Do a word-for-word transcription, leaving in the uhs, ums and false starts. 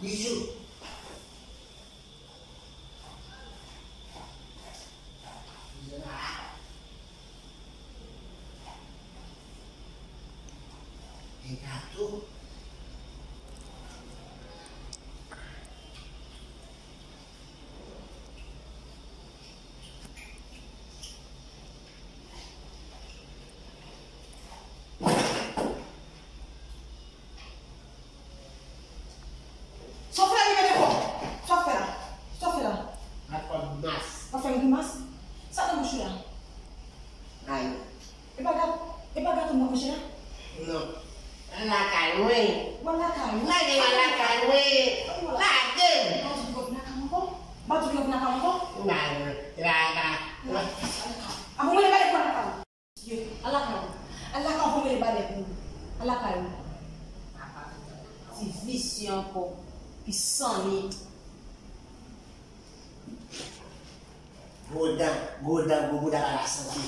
Bijou. E gato. Sa w fè la, Rive Defò? Sa w fè la? Sa w fè la? Ap fè grimas. W ap fè m grimas? Sa nan bouch ou la? Ay. E pa gat-, e pa gato m ap manje la? Non. Al lakay mwen. W al lakay ou? Lage m al lakay mwen. Lage m. M pa di w vin lakay m ankò? M pa di w vin lakay m ankò? Lage m. Lage m. Avan mwen ale pran lakay ou. Al lakay ou. Al lakay ou, fò mele balè pou ou. Al lakay ou. Ti visye ankò. Pi sanni. Gwo dan, gwo dan, gwo bouda pa la sante.